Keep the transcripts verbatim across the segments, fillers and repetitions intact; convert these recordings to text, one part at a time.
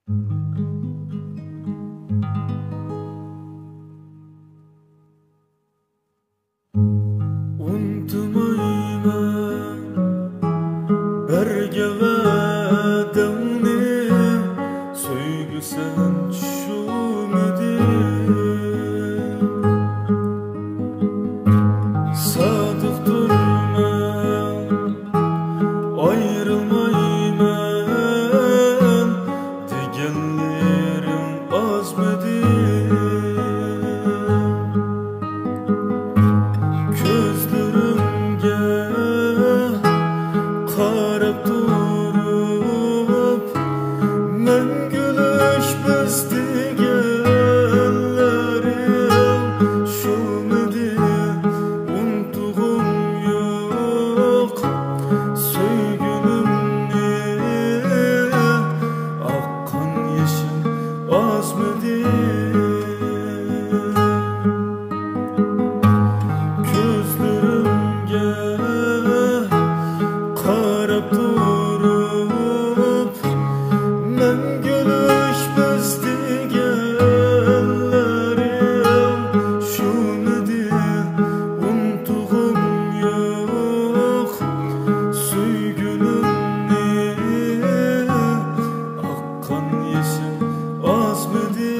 ئۇنتۇمايمەن بەرگەن ۋەدەڭنى، سۆيگۈ سەن چۈشۈمدىن. سادىق تۇرىمەن، ئايرىلمايمەن دېگەنلىرىڭ ئازمىدى؟ كۆزلىرىڭگە قاراپ تۇرۇپ، مەڭگۈلۈك بىز دېگەنلىرىڭ شۇمىدى؟ ئۇنتۇغۇم يوق سۆيگۈنۈمنى، ئاققان يېشىم ئازمىدى؟ كۆزلىرىڭگە قاراپ تۇرۇپ، مەڭگۈلۈك بىز دېگەنلىرىڭ شۇمىدى؟ ئۇنتۇغۇم يوق سۆيگۈنۈمنى، ئاققان يېشىم ئازمىدى؟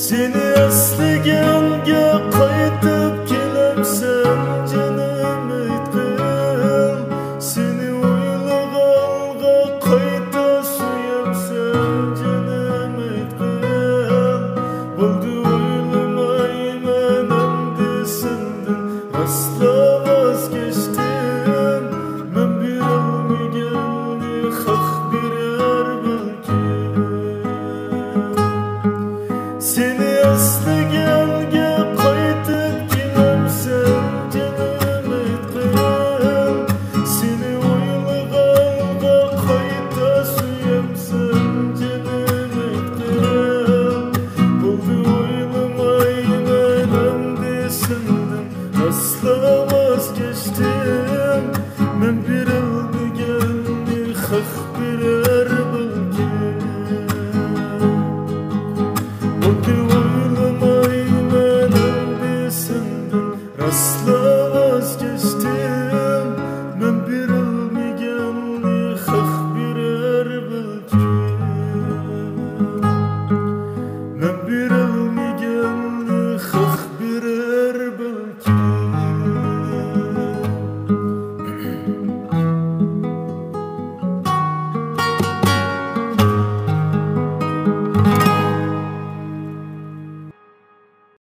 سېنى ئەسلىگەنگە قايتىپ كېلەمسەن جېنىم ئېيتقىن؟ سېنى ئويلىغانغا قايتا سۆيەمسەن جېنىم ئېيتقىن؟ بولدى، ئويلىمايمەن ئەمدى سەندىن، راسلا ۋاز كەچتىم. مەن بېرەلمىگەننى خەق بېرەر بەلكىم. سېنى ئەسلى